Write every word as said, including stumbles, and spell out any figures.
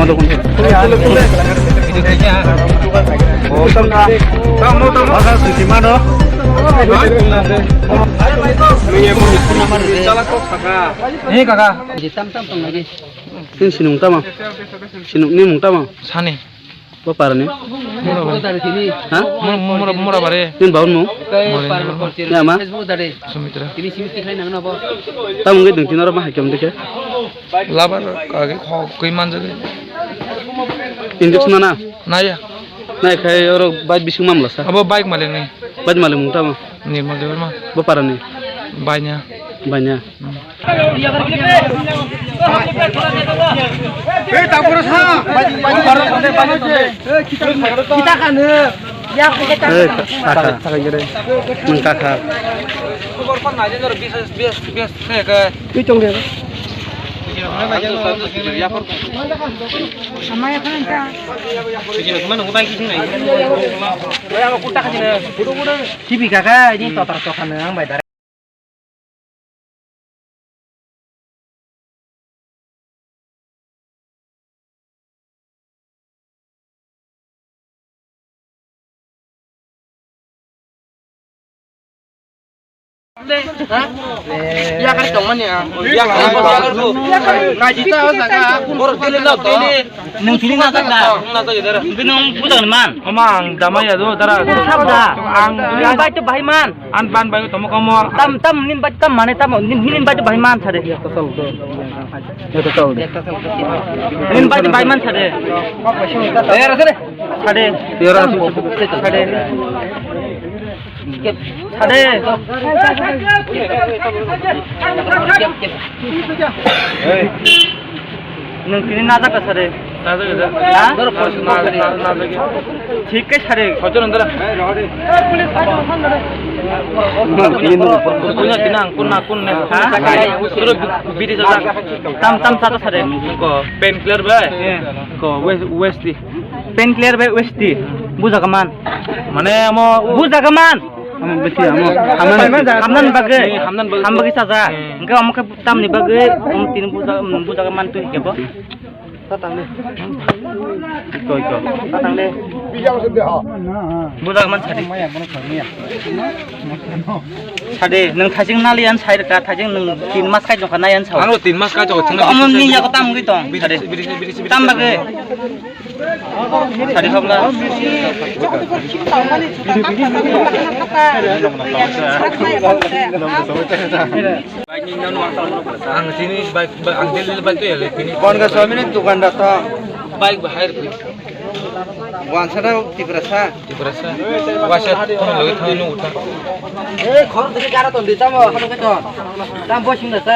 Tam tam tong lagi. Nini sinung tama? Sinung ni mung tama? Sani. Bo parani? Mura bari. Ha? Mura, mura, mura bari. Nini baun mung? Mura ni mung. Ni ama? Sumitra. Tamo wngwi dong tino oro ma hai khe dikhe. Labar age kho kwi manjak. Injection mana? Naya. Nai khai oro bike bising mamla sa. Abo bike malik ni. Bike malik mung tamo? Nirmal Debbarma. Bo parani? Banya. Banya. Hmm. Eh, kaka. Nang kaka. Twi tong de. Sibi kaka, ini totor tokan ang bai. Ya kari tongmani ya. Ya kari tongmani ya. Kajita o jaga. Borok tini lok tini. Nung tini na jaga. Nung na jaga dara. Nung budak man. Ama ang damai ya do dara. Sabda. Ang bai to bai man. An ban bai tomo komo. Tam, tam, nin bai tam mane tam, nin, nin bai bai man sade. Nin bai bai man sade. Sade. Sade. Sade. Nwng tini najak ka sare. Najak ka. Ha? Na, na, najak ka. Thik khe sare. Hoito nang dara. Punya tinang, kun na, kun ne. Ha? Suro biri sajak. Tam, tam sata sare. Ko, pain clear ba? Eh. Ko, wes-, westi. Pain clear ba westi. Buja ka man. Mane amo buja ka man. Amo beti amo. Hamnan, hamnan bagwi. Eh, hamnan bagwi. Ham bagwi saja. Eh. Engke amo khe tamni bagwi, um, tini buja, um, buja ka man tu hike bo. Iko, iko. Buja ka man sadi. Sadi, nwng thaising nali yan sai rwkha, thaising nwng tin mas kai jokha nai yan sao. Ano tin mas kai jokha, thangna omo bisi ni yago tam wngwi tong. Bisi, sadi. Bisi, bisi, bisi. Tam bagwi. Sadi hokla. Ang sini bike, bike, ang daily bike tu ya, tini. Kon ka swami ni dukan datang. Bike bahai rw. Wan sana Tiprasa. Tiprasa. Wasa kono logi thang nu uta. Eh, khor dikhe gara ton di tamo, khor dikhe ton. Tam bo sing da sa.